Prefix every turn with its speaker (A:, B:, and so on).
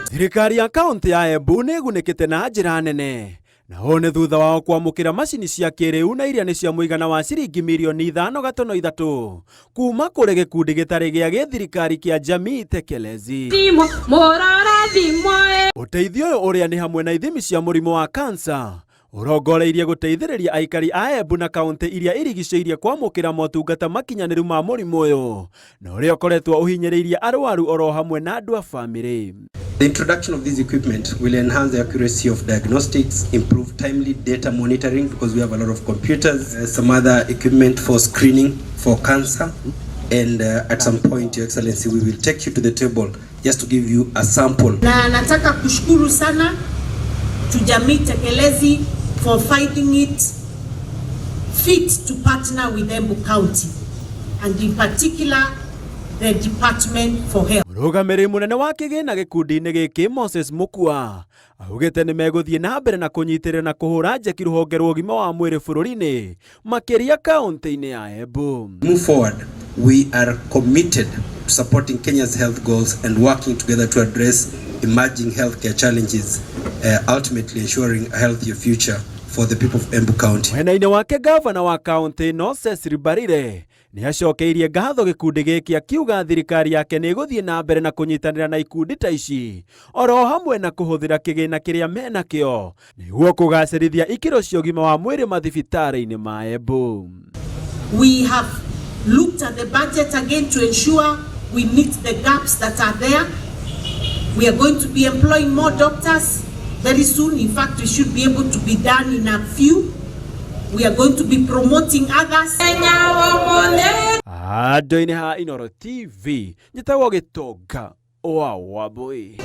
A: Thirikari ya kaunti ya Embu nĩ ĩgunĩkĩte na njĩra nene na ũũ nĩ thutha wao kwamũkĩra macini cia kĩrĩu na iria nĩ cia mũigana wa ciringi mirioni 5.3 kuma kũrĩ gĩkundi gĩtarĩ gĩa gĩthirikari kĩa Jamii Tekelezi. Ũteithio ũyũ ũrĩa nĩ hamwe na ithimi cia mũrimũ wa kansa ũrongoreirie gũteithĩrĩria aikari a Embu na kaunti iria irigicĩirie kwamũkĩra motungata makinyanĩru ma mũrimũ ũyũ na ũrĩa ũkoretwo ũhinyĩrĩirie arwaru oro hamwe na andũ a famĩlĩ.
B: The introduction of this equipment will enhance the accuracy of diagnostics, improve timely data monitoring because we have a lot of computers, some other equipment for screening for cancer, and at some point, Your Excellency, we will take you to the table just to give you a sample.
C: Na nataka kushukuru sana to Jamii Tekelezi for finding it fit to partner with Embu County and in particular the Department for Health.
A: Mũrũgamĩrĩri mũnene wa kĩgĩna gĩkundi-inĩ gĩkĩ Moses Mukua augĩte nĩ megũthiĩ na mbere na kũnyitĩrĩra na kũhũra njeki rũhonge rwa ũgima wa mwĩrĩ bũrũri-inĩ makĩria kaunti-inĩ ya Embu.
B: Move forward, we are committed to supporting Kenya's health goals and working together to address emerging healthcare challenges, ultimately ensuring a healthier future for the people of Embu County.
A: Mwena-inĩ wake gavana wa kaunti ĩno Cecily Mbarire nĩ acokeirie ngatho gĩkundi gĩkĩ akiuga thirikari yake nĩ ĩgũthiĩ na mbere na kũnyitanĩra na ikundi ta ici oro hamwe na kũhũthĩra kĩgĩna kĩrĩa menakĩo nĩguo kũgacĩrithia ikĩro cia ũgima wa mwĩrĩ mathibitarĩ-inĩ ma Embu.
C: We have looked at the budget again to ensure we meet the gaps that are there. We are going to be employing more doctors very soon. In fact, we should be able to be done in a few. We are going to be promoting others.
A: Andũ-inĩ ha Inooro TV njĩtagwo Gĩtonga wa Wambui.